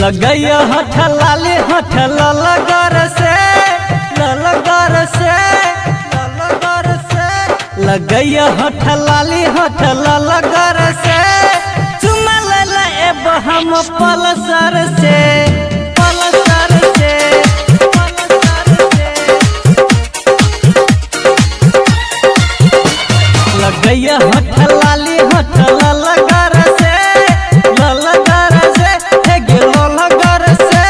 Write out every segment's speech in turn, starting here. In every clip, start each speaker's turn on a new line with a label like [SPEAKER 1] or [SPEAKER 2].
[SPEAKER 1] लगैया हठ लाली हठ ललगर से, ललगर से, ललगर से। लगैया हठ लाली हठ ललगर से, चुमा ले एब हम पलसर से, पलसर से, पलसर से। लगैया हठ लाली हठ ललगर से, ललगर से, हे गे ललगर से।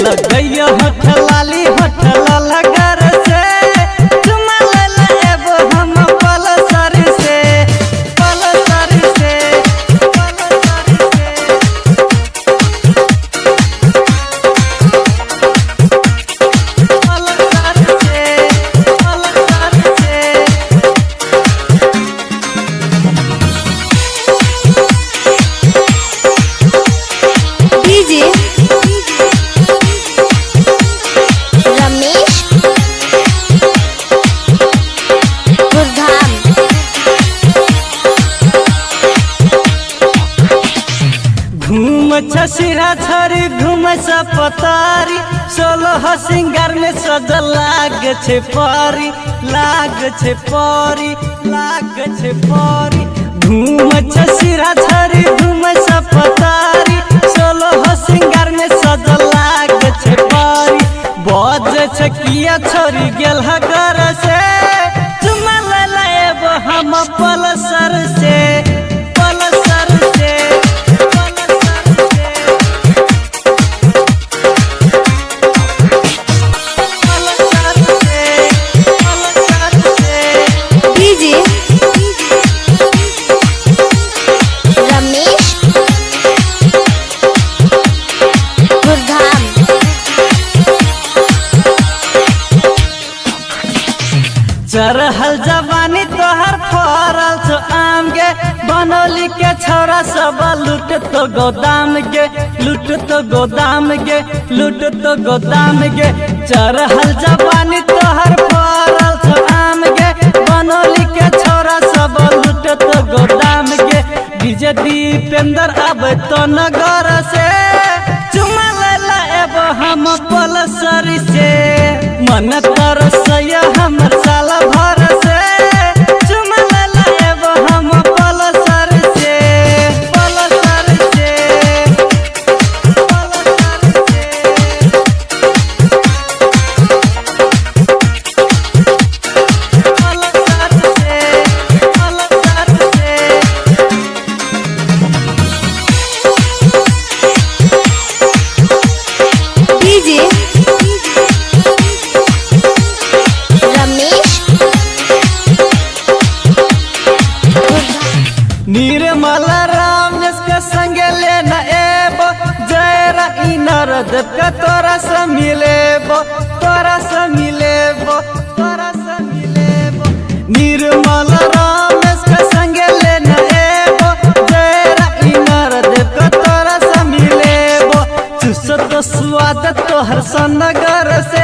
[SPEAKER 1] लगैया हठ लाली हठ ललगर से, चुमा ले एब हम पलसर से, पलसर से, पलसर से। पलसर से, पलसर से।
[SPEAKER 2] डीजे रमेश गुरधाम।
[SPEAKER 1] घूम छसिरा छरी घूम सपतारी, सोलह सिंगार में सजल लाग छे परी, लाग छे परी, लाग छे परी। घूम छसिरा छरी घूम सपतारी, सोलह सिंगार में सजल लाग छे परी। बज छे किया छोरी गेल हगर से, चुमा ले लेब हम पलसर से, पलसर से, पलसर से। पलसर से, पलसर से।
[SPEAKER 2] डीजे रमेश गुरधाम।
[SPEAKER 1] चरहल जवानी तोहर फरल छो आम गे, बनौली के छौरा सब लूट तो गोदाम गे, लूट तो गोदाम गे, लूट तो गोदाम गे। चरहल जवानी तोहर फरल छो आम गे, बनौली के छौरा सब लूट तो गोदाम गे। डीजे दीपेंद्र आबे तो नगर से, चुमा ले एब हम पलसर से। मन तरसैया हमर साल भर से, चुमा ले एब हम पलसर से, पलसर से, पलसर से। पलसर से, पलसर से।
[SPEAKER 2] डीजे रमेश गुरधाम।
[SPEAKER 1] निर्मल राम के संग लेना एब, जयरा इनर देव के तोरा से मिलेब, तोरा से मिलेब, तोरा से मिलेब। निर्मल राम के संग लेना एब, जयरा इनर देव के तोरा से मिलेब। चुस तो स्वाद तोहर सनगर से।